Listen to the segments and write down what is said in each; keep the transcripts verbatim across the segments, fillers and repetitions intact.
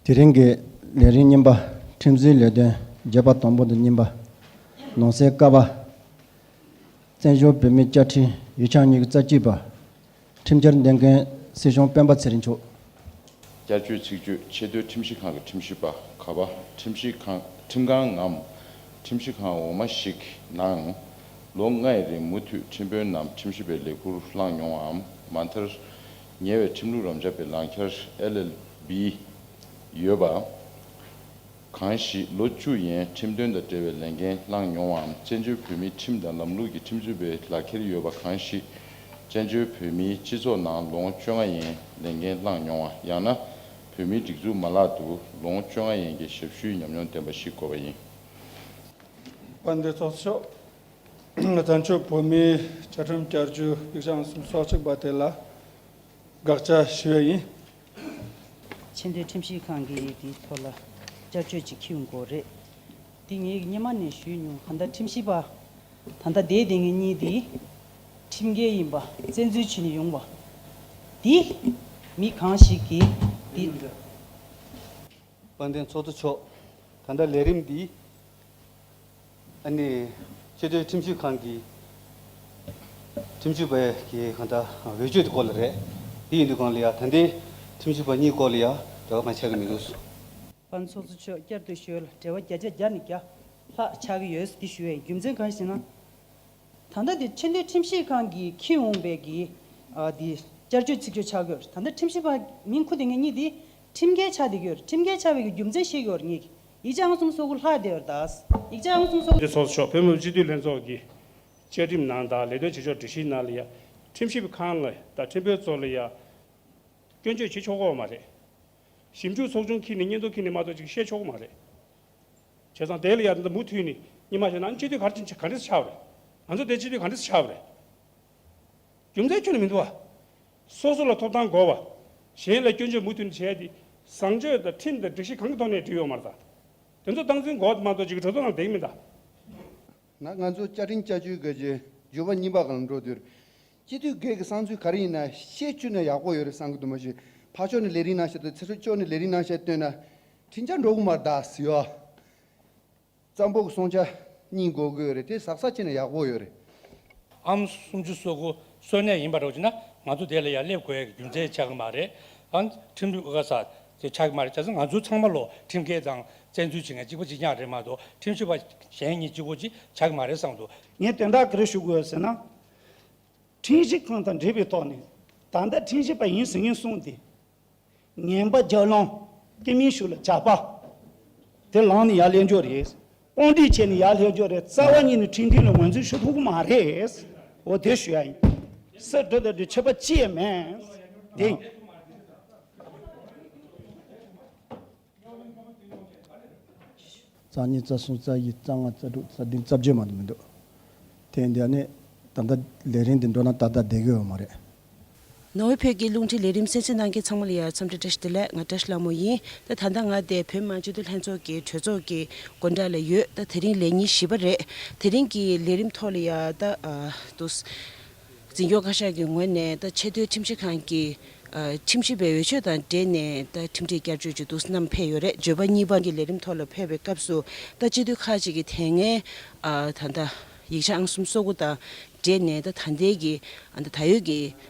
དེ་རིང་གི་ལས་རིམ་གཉིས་པ། ཁྲིམས་བཟོའི་ལས་དོན་རྒྱབ་པ་དང་པོ་དང་གཉིས་པ། ནང་གསེས་ཀ་པ། བཙན་བྱོལ་བོད་མིའི་བཅའ་ཁྲིམས་ཡིག་ཆ་ཉི་ཤུ་རྩ་གཅིག་པ། ཁྲིམས་འཆར་འདོན་མཁན་སྲིད་སྐྱོང་སྤེན་པ་ཚེ་རིང་མཆོག་བསྐྱར་བཅོས་ཚིག་བརྗོད། ཆེས་མཐོའི་ཁྲིམས་ཞིབ་ཁང་གི་ཁྲིམས་ཞིབ་པ། ཁ་པ། ཁྲིམས་ཞིབ་ཁང་། ཁྲིམས་ཁང་ངམ་ཁྲིམས་ཞིབ་ཁང་འོག་མ་ཞིག་ནང་ལོ་ལྔའི་རིང་མུ་མཐུད་ཁྲིམས་དཔོན་ནམ་ཁྲིམས་ཞིབ་པའི་ལས་ཁུར་བླངས་མྱོང་བའམ། མ་མཐར་ཉེ་བའི་ཁྲིམས་ལུགས་རབ་འབྱམས་པའི་ལག་འཁྱེར་ཨེལ་ཨེལ་བི་ཡོད་པ་གང་ཞིག་ལོ་བཅུ་ཡན་ཁྲིམས་དོན་དང་འབྲེལ་བའི་ལས་འགན་བླངས་མྱོང་བའམ། བཙན་བྱོལ་བོད་མིའི་ཁྲིམས་དང་ལམ་ལུགས་ཀྱི་ཁྲིམས་རྩོད་པའི་ལག་འཁྱེར་ཡོད་པ་གང་ཞིག་བཙན་བྱོལ་བོད་མིའི་སྤྱི་ཚོགས་ནང་ལོ་ངོ་བཅོ་ལྔ་ཡན་ལས་འགན་བླངས་མྱོང་བ། ཡང་ན་བོད་མིའི་སྒྲིག་འཛུགས་མ་ལག་ཏུ་ལོ་ངོ་བཅོ་ལྔ་ཡན་གྱི་ཞབས་ཞུའི་ཉམས་མྱོང་ལྡན་པ་ཞིག་དགོས་པ་ཡིན། དཔལ་ལྡན་ཚོགས་གཙོ་མཆོག་བཙན་བྱོལ་བོད་མིའི་བཅའ་ཁྲིམས་བསྐྱར་བཅོས་ཡིག་ཆ་ཨང་སུམ་ཅུ་སོ་གཅིག་པ་དེ་ལ་དགག་བྱ་ཞུ་བ་ཡིན། ཆེས་མཐོའི་ཁྲིམས་ཞིབ་ཁང་གིས་དེའི་ཐོག་ལ་བསྐྱར་བཅོས་ཅིག་འཁྱེར་ཡོང་གི་རེད། དེ་ངས་སྔོན་མ་ནས་ཞུས་མྱོང་། གང་ལྟར་ཁྲིམས་ཞིབ་པ་ད་ལྟ་བསྡད་བསྡད་མཁན་གཉིས་དེ་ཁྲིམས་འགལ་ཡིན་པ་བཙན་འཛུལ་བྱས་ནས་ཡོང་བ་དེ་མི་གང་ཞིག་གིས་དེ། དཔལ་ལྡན་ཚོགས་གཙོ་མཆོག་ད་ལྟ་ལས་རིམ་འདི་ཨ་ནི་ཆེས་མཐོའི་ཁྲིམས་ཞིབ་ཁང་གི་ཁྲིམས་ཞིབ་པའི་གི་གང་ལྟར་འོས་ཆོས་དེ་སྐོར་ལ་རེད། དེ་ཡིན་དུས་གང་ལ་ཡ་ད་ལྟའི་ཁྲིམས་ཞིབ་པ་གཉིས་སྐོར་ལ་ཡ་འབྲེལ་བ་གང་ཆགས་ཀྱི་མི་འདུག་དཔལ་ལྡན་ཚོགས་གཙོ་མཆོག་བསྐྱར་དུ་ཞུ་ཡ་ལ་འབྲེལ་བ་བརྒྱ་ཆ་བརྒྱ་ནས་བརྒྱ་ལྷག་ཆགས་ཀྱི་ཡོད་ཟེར་དེ་ཞུ་ཡ་ཡིན། རྒྱུ་མཚན་གང་ཞེ་ན། ད་ལྟ་དེ་ཆེས་མཐོའི་ཁྲིམས་ཞིབ་ཁང་གིས་འཁྱེར་འོང་བའི་གི་ཨ་དེ་བསྐྱར་བཅོས་ཚིག་བརྗོད་ཆགས་ཀྱི་ཡོད་རེད། ད་ལྟ་ཁྲིམས་ཞིབ་པ་མིང་ཁུ་དེ་ངེད་གཉིས་དེ་ཁྲིམས་འགལ་ཆགས་བསྡད་ཀྱི་ཡོད་རེད། ཁྲིམས་འགལ་ཆགས་པའི་གི་རྒྱུ་མཚན་ཤེས་ཀྱི་ཡོད་རེད། ངེད་ཀྱི་ཡིག་ཆ་ཨང་སུམ་ཅུ་སོ་དགུ་ལྷག་བསྡད་ཡོད་རེད། ད་ཡིག་ཆ་ཨང་སུམ་ཅུ་སོ་དགུ། དེ་ཚོགས་གཙོ་མཆོག་བོད་མི་མང་སྤྱི་འཐུས་ལྷན་ཚོགས་ཀྱི་བཅའ་ཁྲིམས་ནང་དང་ལས་དོན་བྱེད་ཕྱོགས་སྒྲིག་གཞིའི་ནང་ལ་ཡ་ཁྲིམས་ཞིབ་ཁང་ལ་དང་ཁྲིམས་དཔོན་ཚོ་ལ་ཡ་སྐྱོན་བརྗོད་བྱེད་ཆོག་གི་ཡོད་མ་རེད། ཞིབ་འཇུག་ཚོགས་ཆུང་འཁྱེར་ནས་སྙན་ཐོ་འཁྱེར་ནས་མ་གཏོགས་ཅིག་བཤད་ཆོག་གི་མ་རེད། བྱས་ཙང་དེ་ལ་ཡ་ད་མུ་མཐུད་ནས་གཉིད་མ་ཤར་ན་སྤྱི་འཐུས་ག་རེ་ག་འདྲས་ཆགས་པ་རེད། ང་ཚོ་དེ་སྤྱི་འཐུས་ག་འདྲས་ཆགས་པ་རེད། རྒྱུ་མཚན་ཁྱོན་ནས་མི་འདུག་བ། སོ་སོ་ལ་ཐོབ་ཐང་དགོས་པ། གཞན་ལ་སྐྱོན་བརྗོད་མུ་མཐུད་ནས་བྱས་ཏེ་བཟང་སྤྱོད་དང་ཁྲིམས་དང་སྒྲིག་གཞི་གང་གི་ཐོག་ནས་འགྲིག་ཡོད་མ་རེད་ད། དེ་ཚོ་སྟངས་འཛིན་དགོས་མ་གཏོགས་ཅིག་གྲོས་ཚོགས་ནང་བསྡད་ཀྱི་མིན་ད། ན་ང་ཚོ་བཅའ་ཁྲིམས་བསྐྱར་བཅོས་གལ་ཆེ་བརྗོད་པ་གཉིས་པ་སྒང་ལ་འགྲོ་དུས། སྤྱི་འཐུས་སྒེར་གྱི་བསམ་ཚུལ་ག་རེ་ཡིན་ན་བཤད་བཅུག་ན་ཡག་པོ་ཡོད་རེད་བསམ་གྱི་འདུག་མ་གཞི་ཕར་ཕྱོགས་ནས་ལས་རིམ་ནང་བཤད་དང་ཚུར་ཕྱོགས་ནས་ལས་རིམ་ནང་བཤད་བཏོན་ན་ཁྲིམས་འཆར་འགྲོ་གི་མ་རེད་ད་ཟེར་ཡོད། གཙང་པོ་གི་སྲུང་བྱ་གཉིས་དགོས་ཀྱི་ཡོད་རེད། དེ་ཟབ་ས་བྱས་ན་ཡག་པོ་ཡོད་རེད། ཨང་སུམ་ཅུ་སོ་དགུ་སོ་གནད་ཡིན་པ་འདྲ་བོ་ཅིག་ན་ང་ཚོ་དེ་ལ་ཡང་སླེབས་དགོས་ཡ་གི་རྒྱུ་མཚན་ཆགས་ཀྱི་མ་རེད། ཨང་ཁྲིམས་ལུགས་ཨ་ས་དེ་ཆགས་ཀྱི་མ་རེད། བྱས་ཙང་ང་ཚོ་ཚང་མ་ལོ་ཁྲིམས་འགལ་དང་བཙན་འཛུལ་བྱེད་མཁན་གཅིག་པ་གཅིག་རྐྱང་རེད་མ་གཏོགས་ཁྲིམས་ཞིབ་པ་གཞན་གཉིས་གཅིག་པོ་གཅིག་ཆགས་ཀྱི་མ་རེད་བསམ་འདུག་ངས་དོན་དག་ག་རེ་ཞུ་དགོས་ཟེར་ན། ཁྲིམས་ཞིབ་ཁང་དང་འབྲེལ་བའི་ཐོག་ནས་ད་ལྟ་ཁྲིམས་ཞིབ་པ་ཡིན་ཟེར་མཁན་གསུམ་དེ། ངན་པ་རྒྱབ་ལངས་སྐྱེ་དམན་ཤུགས་ལ་ཇག་པ། དེ་ལངས་ནས་ཡར་སླེབས་རྒྱུ་རེད། དཔུང་སྒྲིག་བྱས་ནས་ཡར་སླེབས་རྒྱུ་རེད། རྩ་བ་ཉིད་ནས་ཁྲིམས་མཐུན་ལ་ངོས་འཛིན་ཞུ་ཐུབ་ཀྱི་མ་རེད། འོ་དེ་ཞུ་ཡ་ཡིན། སྲིད་འགྲོ་དང་འདི་ཆོད་པ་ཅི་ཡང་མེད། དེ་ཡིན། རྩ་གཉིས་རྩ་གསུམ་རྩ་བཞི་རྩ་ལྔ་རྩ་དྲུག་རྩ་བདུན་རྩ་བརྒྱད་མ་གཏོགས་མི་འདུག་དེ་འདི་ནི་ད་ལྟ་ལས་རིམ་འདི་འགྲོ་ན་ཏག་ཏག་བསྡད་ཀྱི་ཡོད་མ་རེད། ནོར་ཝེ་བོད་ཀྱི་རླུང་འཕྲིན་ལས་རིམ་གསན་གཟིགས་གནང་མཁན་ཚང་མ་ལ་ཡང་འཚམས་འདྲི་བཀྲ་ཤིས་བདེ་ལེགས། ང་བཀྲ་ཤིས་ལྷ་མོ་ཡིན། ད་ད་ལྟ་ང་དེ་བོད་མི་མང་སྤྱི་འཐུས་ལྷན་ཚོགས་ཀྱི་གྲོས་ཚོགས་ཀྱི་སྐུ་དྲག་ལ་ཡོད། ད་དེ་རིང་ལས་ཉིན་བཞི་པ་རེད། དེ་རིང་གི་ལས་རིམ་ཐོག་ལ་ཡང་ད་ཨ་དུ་འཛིན་སྐྱོང་བཀའ་ཤག་གི་ངོས་ནས་ད་ཆེས་མཐོའི་ཁྲིམས་ཞིབ་ཁང་གི་ཨ་ཁྲིམས་ཞིབ་པའི་འོས་ཆོས་དང་འབྲེལ་ནས་ད་ཁྲིམས་སྒྲིག་བསྐྱར་བཅོས་ཅིག་འདུག་བསྣམས་ཕེབས་ཡོད་རེད། བརྗོད་པ་གཉིས་པ་གི་ལས་རིམ་ཐོག་ལ་ཕེབས་པའི་སྐབས་སུ་ད་སྤྱི་འཐུས་ཁག་ཅིག་གིས་དེ་སྔའི་ཨ་ད་ལྟ་ཡིག་ཆ་ཨང་སུམ་སོ་དགུ་དང་འབྲེལ་ནས་ད་ད་ལྟའི་གི་ཨ་ད་ད་ཡོད་ཀྱི་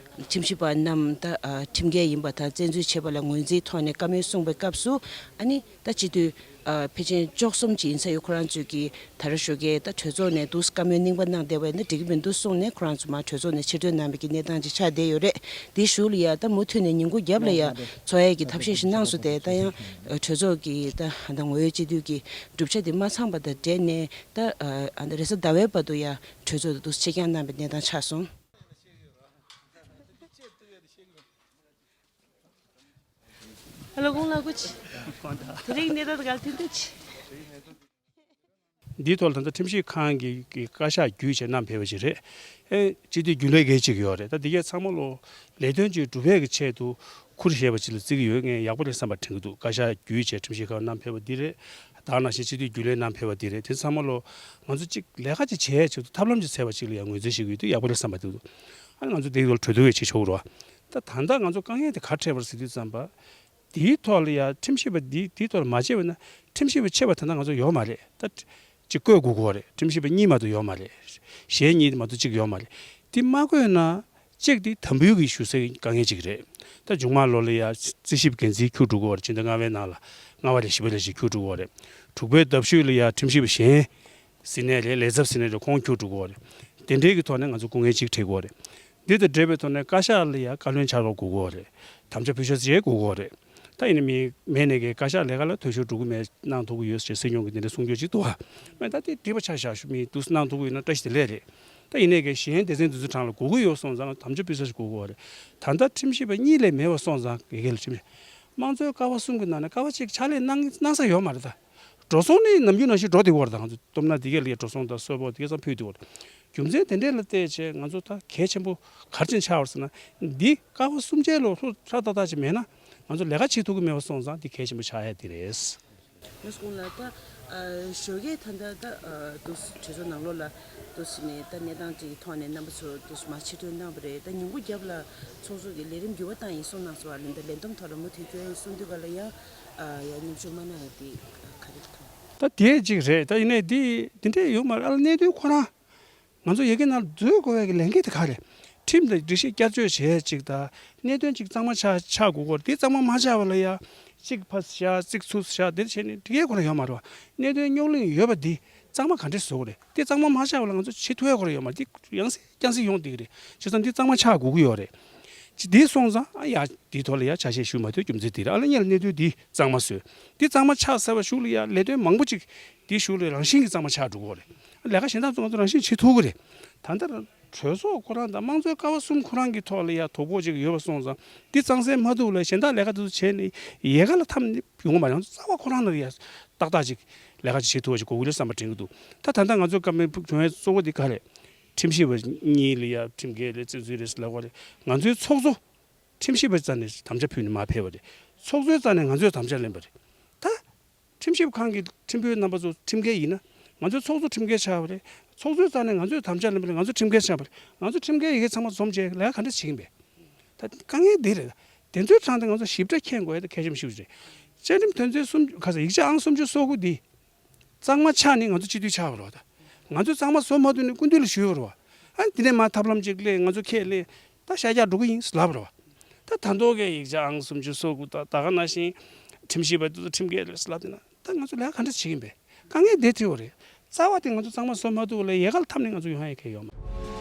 ཁྲིམས་ཞིབ་པ་རྣམས་ད་ཨ་ཁྲིམས་འགལ་ཡིན་པ་དང་བཙན་འཛུལ་བྱས་པ་ལ་ངོས་འཛིན་ཐོག་ནས་བཀའ་མོལ་གསུངས་པའི་སྐབས་སུ་ཨ་ནི་ད་སྤྱི་འཐུས་ཨ་ཕལ་ཆེར་བཅུ་གསུམ་ཅིག་ཡིན་ས་ཡོད། ཁོ་རང་ཚོས་ཀྱི་ད་རེས་ཞོགས་ཀས་ད་གྲོས་ཚོགས་ནས་འདུག་བཀའ་མོལ་གླེང་པ་གནང་བསྡད་པ་ཡིན་ན་འགྲིག་གི་མི་འདུག་གསུངས་ནས་ཁོ་རང་ཚོ་མར་གྲོས་ཚོགས་ནས་ཕྱིར་ཐོན་གནང་བའི་གི་གནས་སྟངས་ཅིག་ཆགས་བསྡད་ཡོད་རེད། དེའི་གཞུག་ལ་ཡ་ད་མུ་མཐུད་ནས་ཉིན་གུང་རྒྱབ་ལ་ཡ་འཚོགས་ཡས་ཀྱི་ཐབས་ཤེས་ཤིག་གནང་སོང་། དེ་ད་ཡང་གྲོས་ཚོགས་ཀྱི་ད་ད་ངོ་ཡོད་སྤྱི་འཐུས་ཀྱི་གྲུབ་ཆ་དེ་མ་ཚང་པ་དང་འབྲེལ་ནས་ད་ཨ་ད་རེས་གཟའ་ཟླ་བའི་བར་དུ་ཡ་གྲོས་ཚོགས་དེ་འདུག་ཕྱིར་འགྱངས་གནང་བའི་གནས་སྟངས་ཆགས་སོང་། ཨ་ལོ་གུང་ལགས་སྐུ་མཁྱེན། དེ་རིང་གནས་སྟངས་ག་ལ་ཐུག་འདུག་འདིའི་ཐོག་ལ་ད་ལྟ་ཁྲིམས་ཞིབ་ཁང་གི་གི་བཀའ་ཤག་བརྒྱུད་བྱས་བསྣམས་ཕེབས་པ་ཞིག་རེད། ཨེ་སྤྱི་འཐུས་རྒྱུན་ལས་འགའ་ཅིག་ཡོད་རེད། ད་འདི་གས་ཚང་མ་ལོ་ལས་དོན་ཅིག་སྒྲུབ་ཡས་ཀྱི་ཆེད་དུ་ཁུར་བཞེས་པ་ཅིག་ལ་བརྩི་གི་ཡོད། ངས་ཡག་པོ་རེད་བསམ་པ་དྲན་གྱི་འདུག་བཀའ་ཤག་བརྒྱུད་བྱས་ཁྲིམས་ཞིབ་ཁང་བསྣམས་ཕེབས་པ་འདི་རེད། ད་ནང་བཞིན་སྤྱི་འཐུས་རྒྱུན་ལས་བསྣམས་ཕེབས་པ་འདི་རེད། དེ་ཚང་མ་ལོ་ང་ཚོ་གཅིག་ལས་ཀ་ཅིག་བྱེད་ཡས་ཆེད་དུ་ཐབས་ལམ་ཅིག་འཚོལ་བ་ཅིག་ལ་ཡང་ངོས་འཛིན་བྱེད་ཀྱི་ཡོད་དུས་ཡག་པོ་རེད་བསམ་པ་འདུག་ཨ་ནི་ང་ཚོ་འདི་ཡོད་གྲོས་བསྡུར་བས་བྱེད་ཆོག་གི་རེད་བ། ད་ད་ལྟ་ང་ཚོ་དཀའ་ངལ་དེ་ག་འཕྲད་པ་རེད་ཟེར་དུས་ཙམ་པ། དེའི་ཐོག་ལ་ཡ་ཁྲིམས་ཞིབ་པ་འདི་དེའི་ཐོག་ལ་མ་བྱས་པ་ན་ཁྲིམས་ཞིབ་པ་ཆེ་བ་ད་ལྟ་ང་ཚོ་ཡོད་མ་རེད། ད་ཅིག་བསྐོས་དགོས་ཀྱི་ཡོད་རེད། ཁྲིམས་ཞིབ་པ་གཉིས་མ་གཏོགས་ཡོད་མ་རེད། གཞན་གཉིས་མ་གཏོགས་གཅིག་ཡོད་མ་རེད། དེ་མ་བསྐོས་ན་གཅིག་དེ་དམ་འབུལ་གྱི་ཞུ་སའི་དཀའ་ངལ་ཅིག་རེད། ད་མཇུག་མ་ལོ་ལ་ཡ་རྩིས་ཞིབ་འགན་འཛིན་ཁྱུར་འགྲོ་གི་ཡོད་རེད། ཕྱི་ཟླ་ལྔ་པའི་ནང་ལ་ལྔ་པ་ལས་བཞི་པ་ལས་ཅིག་ཁྱུར་འགྲོ་གི་ཡོད་རེད། དྲུག་པའི་ཟླ་བཞི་ལ་ཡ་ཁྲིམས་ཞིབ་པ་གཞན་ཟིན་ནས་རེད། ལས་ཚབ་ཟིན་ནས་རེད། ཁོང་ཁྱུར་འགྲོ་གི་ཡོད་རེད། དེ་འདྲའི་གི་ཐོག་ནས་ང་ཚོ་སྐུ་ངལ་ཅིག་འཕྲད་ཀྱི་ཡོད་རེད། འདི་དང་འབྲེལ་བའི་ཐོག་ནས་བཀའ་ཤག་ལ་ཡང་བཀའ་བློན་ཕྱག་རོགས་དགོས་ཀྱི་ཡོད་རེད། དམ་བཅའ་ཕུལ་ཤོག་ཅེས་དགོས་ཀྱི་ཡོད་རེད། ད་ཡིན་ན་མི་མེད་ནས་ཀྱི་བཀའ་ཤག་ལས་ཀ་ལ་འཐུས་ཤོར་འགྲོ་གི་མེད། གནང་ཐུབ་ཀྱི་ཡོད་ཅེས་སྲིད་སྐྱོང་གིས་འདི་འདྲ་གསུང་རྒྱུ་ཅིག་འདུག་ཨ། མེད་ད་དེ་འགྲིག་པ་ཆགས་བཞག་ཞུ། མི་འདུག་གནང་ཐུབ་ཀྱི་ཡོད་ན་བཀྲ་ཤིས་བདེ་ལེགས་རེད། ད་ཡིན་ནས་ཀྱི་གཞན་སྡེ་ཚན་འདི་ཚོ་གྲངས་ལ་དགོས་ཀྱི་ཡོད་སོང་ཙང་དམ་བཅའ་ཕུལ་ཤོག་ཅེས་དགོས་ཀྱི་ཡོད་རེད། ད་ལྟ་ཁྲིམས་ཞིབ་པ་གཉིས་ལས་མེད་པ་སོང་ཙང་དགེ་རྒན་ལ་ཁྲིམས་ཞིབ་དམངས་གཙོའི་ཀ་བ་གསུམ་གྱི་ནང་ནས་ཀ་བ་གཅིག་ཕྱག་ལས་གནང་གནང་ས་ཡོད་མ་རེད་ད། འགྲོ་སོང་ནི་ནམ་རྒྱུན་ནང་བཞིན་འགྲོ་བསྡད་ཡོད་རེད། ད་ང་ཚོ་སྟོབས་ན་འདི་གས་ལ་འགྲོ་སོང་དང་གསོལ་ཕོགས་འདི་གས་ཙམ་ཕུལ་བསྡད་ཡོད་རེད། རྒྱུ་མཚན་དེ་འདྲས་ལ་བལྟས་བྱས་ང་ཚོ་ད་གལ་ཆེན་པོ་ག་རེ་བྱས་ནས་ཆགས་པ་རེད་ཟེར་ན། འདི་ཀ་བ་གསུམ་ཆའི་ལོ་ཧྲུག་ཧྲ་ཏག་ཏག་ཅིག་མེད་ན་ང་ཚོ་ལས་ཀ་བྱེད་ཐུབ་ཀྱི་མེད་པ་སོང་ཙང་འདི་གལ་ཆེན་པོ་ཆགས་ཡ་འདི་རེད། ལགས་སོ། ལགས། ད་ཨ་ཞོགས་ཀས་ད་ལྟ་ད་ཨ་འདུག་སེ་གྲོས་ཚོགས་ནང་ལོགས་ལ་འདུག་སེ་ནས་ད་གནས་སྟངས་ཅིག་གི་ཐོག་ནས་རྣམ་པ་ཚོ་འདུག་སེ་མར་ཕྱིར་ཐོན་གནང་བ་རེད། ད་ཉིན་གུང་རྒྱབ་ལ་ཚོགས་གཙོ་གིས་ལས་རིམ་འགྱུར་བ་བཏང་ཡིན་གསུངས་གནང་སོང་བ་ལ། ད་ལས་བསྡོམས་ཐོག་ལ་མུ་མཐུད་སྐྱོན་ཡིན་གསུངས་དུས་ག་ལ་ཡང་ཨ་ཡང་མཉམ་ཞུགས་མ་གནང་ཡིན་དེ་ག་རེ་མཐོང་། ད་དེ་གཅིག་རེད། ད་ཡིན་ནའི་དེ་དེ་འདྲས་ཡོད་མ་རེད། ཨ་ལ་གནད་དོན་ཁོ་རང་ང་ཚོ་ཡ་གི་ནང་འཛུལ་དགོས་པའི་གི་ལས་འགན་དེ་ག་རེད། ཁྲིམས་དང་སྒྲིག་གཞི་བསྐྱར་བཅོས་བྱས་ཅིག་དང་གནད་དོན་ཅིག་གཙང་མ་ཆགས་ཆགས་དགོས་ཀྱི་ཡོད་རེད། དེ་གཙང་མ་མ་ཆགས་པ་ལ་ཡ་གཅིག་ཕར་བཞག་གཅིག་ཚུར་བཞག་དེ་བྱས་ནས་འགྲིག་ཡས་ཁོ་རང་ཡོད་མ་རེད་བ། གནད་དོན་རྙོག་གླེང་ཡོད་པ་འདི་གཙང་མ་ག་འདྲས་བཟོ་དགོས་རེད། དེ་གཙང་མ་མ་ཆགས་པ་ལ་ང་ཚོ་བྱེད་ཐུབ་ཡས་ཁོ་རང་ཡོད་མ་རེད། དེ་ཡང་སེ་ཡང་སེ་ཡོང་བསྡད་ཀྱི་རེད། བྱས་ཙང་འདི་གཙང་མ་ཆགས་དགོས་ཀྱི་ཡོད་རེད། ཅི་འདི་སོང་ཙང་ཨ་ཡ་འདིའི་ཐོག་ལ་ཡ་ཆ་ཤས་ཞུ་མ་ཐུབ་རྒྱུ་མཚན་འདི་རེད། ཨ་ལ་གཉིས་ལ་གནད་དོན་འདི་གཙང་མ་བཟོས། འདི་གཙང་མ་ཆགས་ཚར་བ་གཞུག་ལ་ཡ་ལས་དོན་མང་པོ་ཅིག་འདི་གཞུག་ལ་རང་བཞིན་གྱིས་གཙང་མ་ཆགས་འགྲོ་གི་རེད། ལས་ཀ་གཞན་དག་ཚོ་ང་ཚོ་རང་བཞིན་བྱེད་ཐུབ་ཀྱི་རེད། ད་ལྟ་གྲོས་ཚོགས་ཁོ་རང་དང་དམངས་གཙོའི་ཀ་བ་གསུམ་ཁོ་རང་གི་ཐོག་ལ་ཡ་དོ་ཕོག་ཅིག་ཡོད་པ་སོང་ཙང་འདི་གཙང་སེལ་མ་ཐུབ་ལ་གཞན་དག་ལས་ཀ་འདི་ཚོ་བྱས་ནས་ཡལ་ག་ལ་འཐམ་ནས་ཡོང་བ་མ་རེད། ང་ཚོ་རྩ་བ་ཁོ་རང་ལ་ཡ་ཏག་ཏག་ཅིག་ལས་ཀ་ཅིག་བྱེད་ཐུབ་པ་ཅིག་དགོས་ཀྱི་རེད་བསམ་པ་དྲན་གྱི་འདུག་ད་ད་ལྟ་ང་ཚོ་བཀའ་མོལ་བྱུང་བའི་གཙོ་བོ་འདི་ག་རེད། ཁྲིམས་ཞིབ་པ་གཉིས་ལ་ཡ་ཁྲིམས་འགལ་རེད། བཙན་འཛུལ་རེད་ལབ་པ་རེད། ང་ཚོའི་ཚོགས་གཙོ་ཁྲིམས་ཞིབ་པ་རྩ་ནས་དམ་བཅའ་ཕུལ་ནས་མར་ཕེབས་པ་རེད། ཚོགས་གཙོའི་རྩ་ནས་ང་ཚོས་དམ་བཅའ་ལེན་པ་རེད། ད་ཁྲིམས་ཞིབ་ཁང་གི་ཁྲིམས་དཔོན་རྣམ་པ་ཚོ་ཁྲིམས་འགལ་ཡིན་ན་ང་ཚོའི་ཚོགས་གཙོ་ཁྲིམས་འགལ་ཆགས་པ་རེད། ཚོགས་གཙོའི་རྩ་ནས་ང་ཚོས་དམ་བཅའ་ལེན་པ་རེད། ང་ཚོ་ཁྲིམས་འགལ་ཆགས་པ་རེད། ང་ཚོ་ཁྲིམས་འགལ་ཡི་གེ་ཚང་མ་འཛོམས་བྱས་ལས་ཀ་ག་འདྲ་བྱེད་ཀྱིན་པས། ད་དཀའ་ངལ་འདི་རེད། དེ་ཚོའི་གྲངས་དེ་ང་ཚོ་ཞིབ་ཕྲ་མཁྱེན་དགོས་ཡ་དེ་གལ་ཆེན་པོ་ཞིག་རེད། བཅའ་ཁྲིམས་དོན་ཚན་སུམ་ཁ་ས་ཡིག་ཆ་ཨང་སུམ་ཅུ་སོ་དགུ་འདི་གཙང་མ་ཆགས་ནས་ང་ཚོ་སྤྱི་འཐུས་ཆགས་པ་རེད་བ། ད་ང་ཚོ་གཙང་མ་བཟོ་མ་ཐུབ་ནས་སྐུ་མདུན་ལ་ཞུས་པ་རེད་བ། ཨ་ནི་དེ་ནས་མར་ཐབས་ལམ་ཅིག་སླེབས། ང་ཚོ་ཁས་ལེན་ད་ཤར་རྒྱག་འགྲོ་གི་ཡིན་ལབ་པ་རེད་བ། ད་ད་མདོ་གི་ཡིག་ཆ་ཨང་སུམ་ཅུ་སོ་དགུ་ད་ད་ག་ནང་བཞིན་ཁྲིམས་ཞིབ་པ་དེ་ཚོ་ཁྲིམས་འགལ་རེད་ལབ་དེ་ན་ད་ང་ཚོ་ལས་ཀ་ག་འདྲ་བྱེད་ཀྱིན་པས། དཀའ་ངལ་དེ་འཕྲད་པ་རེད། རྩ་བ་དེ་ང་ཚོ་གཙང་མ་བཟོ་མ་ཐུབ་ལ་ཡལ་ག་ལ་འཐམ་ནས་ང་ཚོ་ཡོང་ཡ་གལ་ཡོད་མ།